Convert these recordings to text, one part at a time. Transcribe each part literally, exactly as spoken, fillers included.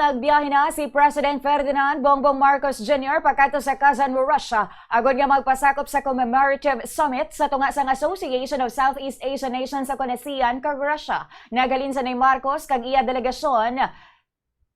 Nagbiyahe na si President Ferdinand Bongbong Marcos Junior pakadto sa Kazan, Russia, agod nga magpasakop sa commemorative summit sa tunga sang Association of Southeast Asian Nations sa ASEAN kag Russia. Naghalin sanay Marcos kag iya delegasyon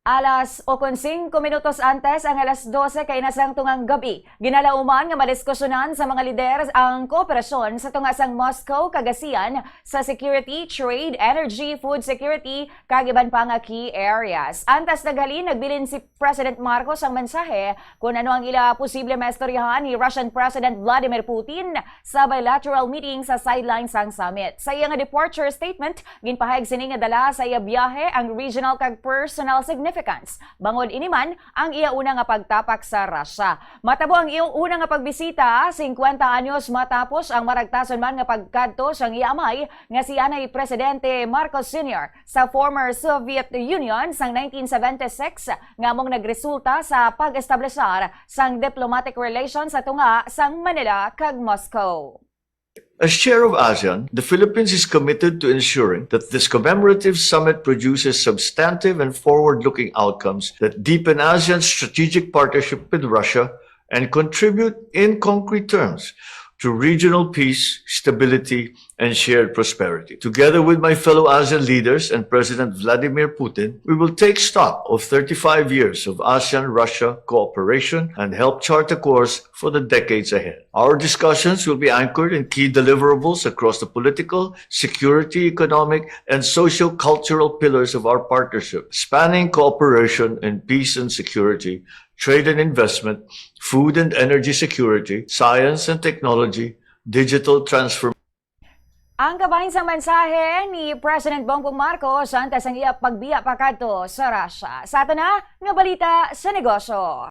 alas o kon singko minutos antes ang alas dose kaina sang tungang gabi. Ginalauman nga madiskusyonan sa mga lider ang kooperasyon sa tunga sang Moscow kag ASEAN sa security, trade, energy, food security, kag iban pa nga key areas. Antes naghalin, nagbilin si President Marcos ang mensahe kon ano ang ila posible maistoryahan ni Russian President Vladimir Putin sa bilateral meeting sa sideline sang summit. Sa iya nga departure statement, ginpahayag sini nga dala sa iya biyahe ang regional kag personal significance, bangod ini man ang iya una nga pagtapak sa Russia. Matabo ang iyang una nga pagbisita, singkwenta anyos matapos ang maragtason man nga pagkadto sang iya amay nga si anay Presidente Marcos Senior sa former Soviet Union sang nineteen seventy-six, nga among nagresulta sa pag-establisar sang diplomatic relations sa tunga sang Manila kag Moscow. As chair of ASEAN, the Philippines is committed to ensuring that this commemorative summit produces substantive and forward-looking outcomes that deepen ASEAN's strategic partnership with Russia and contribute in concrete terms to regional peace, stability, and shared prosperity. Together with my fellow ASEAN leaders and President Vladimir Putin, we will take stock of thirty-five years of ASEAN-Russia cooperation and help chart a course for the decades ahead. Our discussions will be anchored in key deliverables across the political, security, economic, and socio-cultural pillars of our partnership, spanning cooperation in peace and security, trade and investment, food and energy security, science and technology, digital transformation, Ang kabahin sang mensahe ni President Bongbong Marcos antes ang iya pagbiya pakadto sa Russia. Sa ato na nga balita sa negosyo.